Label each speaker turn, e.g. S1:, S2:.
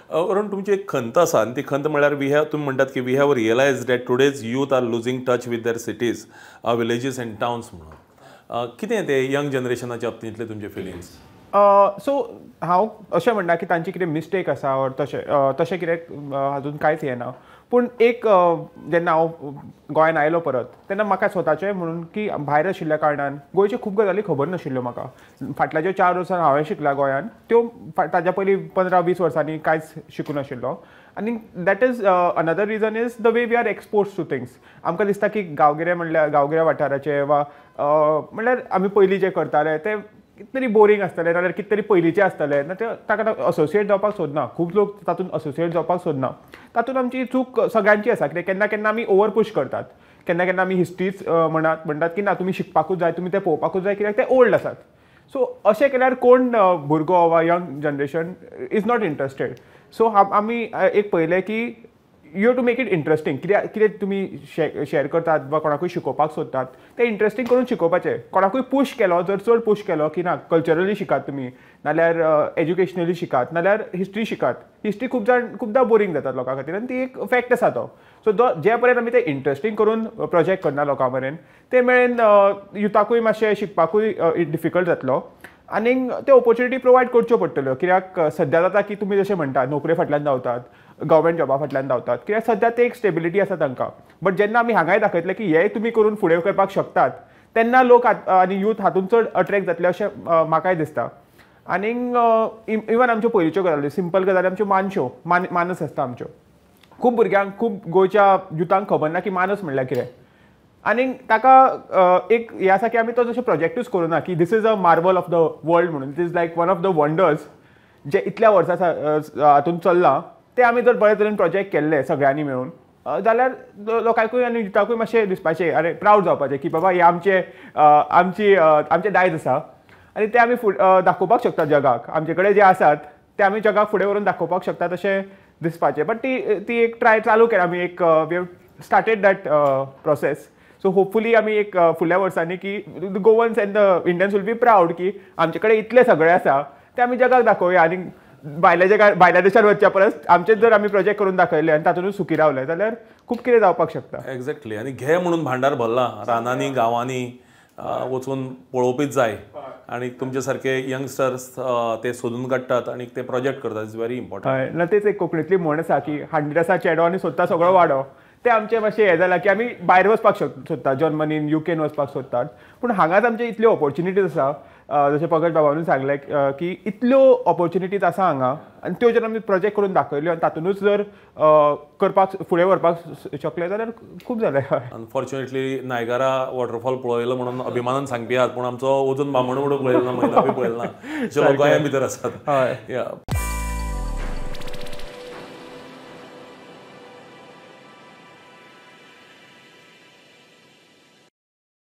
S1: अरुण, तुमची एक खंत आसा आनी ती खंत म्हळ्यार we have, तुमी म्हणटात की we have realize that today's youth are losing touch with their cities, villages and towns म्हणून. कितें ते यंग जनरेशनाच्या बाबतींतले तुमचे फिलिंग्स?
S2: सो हांव अशें म्हणना की तांची कितें मिस्टेक आसा ऑर तशें तशें कितें हातूंत कांयच हें ना. पूण एक जेन्ना हांव गोंयान आयलो परत तेन्ना म्हाका स्वताचें म्हणून की भायर आशिल्ल्या कारणान गोंयच्यो खूब गजाली खबर नाशिल्ल्यो म्हाका. फाटल्या ज्यो 4 वर्सां हांवें शिकला गोंयान त्यो ताज्या पयलीं 15-20 वर्सांनी कांयच शिकूं नाशिल्लो. आनी that is another reason is the way we are expose to things. आमकां दिसता की गांवगिरे म्हणल्यार गांवगिऱ्या वाठाराचे वा म्हणल्यार आमी पयलीं जें करताले तें कितें तरी बोरींग आसतलें, नाजाल्यार कितें तरी पयलींचें आसतलें, ना ते ताका असोसिएट जावपाक सोदना. खूब लोक तातूंत असोसिएट जावपाक सोदना. तातूंत आमची चूक सगळ्यांची आसा कित्याक केन्ना केन्ना आमी ओवर पूश करतात. केन्ना केन्ना आमी हिस्ट्रीच म्हणटात की ना तुमी शिकपाकूच जाय, तुमी तें पळोवपाकूच जाय कित्याक ते ओल्ड आसात. सो अशें केल्यार कोण भुरगो वा young generation is not interested. So आमी एक पळयलें की you have to make it interesting. कित्याक कितें तुमी शेअर करतात वा कोणाकूय शिकोवपाक सोदतात तें इंट्रस्टींग करून शिकोवपाचें. कोणाकूय पूश केलो, जर चड पूश केलो की ना कल्चरली शिकात तुमी, नाल्यार एज्युकेशनली शिकात, नाल्यार हिस्ट्री शिकात. हिस्ट्री खूब जाण खुबदां बोरींग जातात लोकां खातीर आनी ती एक फॅक्ट आसा तो. सो जे पर्यंत आमी ते इंट्रस्टींग करून प्रोजेक्ट करना लोकां मेरेन ते मेरेन युथाकूय मातशें शिकपाकूय डिफिकल्ट जातलो. आनीक त्यो ऑपोर्चुनिटी प्रोवायड करच्यो पडटल्यो कित्याक सद्या जाता की तुमी जशें म्हणटा नोकरे फाटल्यान धांवतात, गव्हर्मेंट जॉबा फाटल्यान धांवतात कित्याक सद्या ते एक स्टेबिलिटी आसा तांकां. बट जेन्ना आमी हांगाय दाखयतले की हे तुमी करून फुडें करपाक शकतात तेन्ना लोक आनी यूथ हातूंत चड अट्रॅक्ट जातले अशें म्हाकाय दिसता. आनीक इवन आमच्यो पयलींच्यो गजाली, सिंपल गजाली, आमच्यो मानश्यो, मानस आसता आमच्यो. खूब भुरग्यांक, खूब गोंयच्या युथांक खबर ना की मानस म्हणल्यार कितें. आनी ताका एक हें आसा की आमी तो जशें प्रोजेक्टूच करूं ना की this is a marvel of the world म्हणून, it is like one of the wonders जे इतल्या वर्सां हातूंत चल्लां ते आमी जर बरे तरेन प्रोजेक्ट केल्ले सगळ्यांनी मेळून जाल्यार लोकांकूय आनी युथाकूय मातशें दिसपाचें, अरे प्रावड जावपाचें की बाबा हें आमचें आमची आमचें दायज आसा आनी तें आमी दाखोवपाक शकता जगाक. आमचे कडेन जे आसात ते आमी जगाक फुडें व्हरून दाखोवपाक शकता तशें दिसपाचें. बट ती ती एक ट्राय चालू केल्या आमी, एक we have started that process. So hopefully आमी एक फुडल्या वर्सांनी की Goans and the Indians will be proud की आमचे कडेन इतलें सगळें आसा तें आमी जगाक दाखोवया. आनी भायल्या जगार, भायल्या देशान वचच्या परस आमचेच जर आमी प्रोजेक्ट करून दाखयले आनी तातूंतच सुखी रावले जाल्यार खूब कितें जावपाक शकता.
S1: एग्जॅक्टली. आनी घे म्हणून भांडार भरलां रानांनी गांवांनी वचून पळोवपीच जाय आनी तुमचे सारके यंगस्टर्स ते सोदून काडटात आनी ते प्रोजेक्ट करतात. It's very important.
S2: ना तेच एक कोंकणींतली म्हण आसा की हांडीर आसा चेडो आनी सोदता सगळो वाडो. ते आमचें मातशें हें जालां की आमी भायर वचपाक सोदतात, जर्मनीन, युकेन वचपाक सोदतात, पूण हांगाच आमचे इतल्यो ऑपोर्चुनिटीज आसा. जशें पंकज बाबानूय सांगलें की इतल्यो ऑपोर्चुनिटीज आसा हांगा आनी त्यो जर आमी प्रोजेक्ट करून दाखयल्यो आनी तातूंतच जर करपाक फुडें व्हरपाक शकले जाल्यार खूब जालें.
S1: अनफॉर्च्युनेटली नायगारा वॉटरफॉल पळयलो म्हणून अभिमानान सांगपी आहात, पूण आमचो अजून बामणबुडो पळयलो ना, मैनापी पळयलो ना, जे लोक गोंया भितर आसात. हय.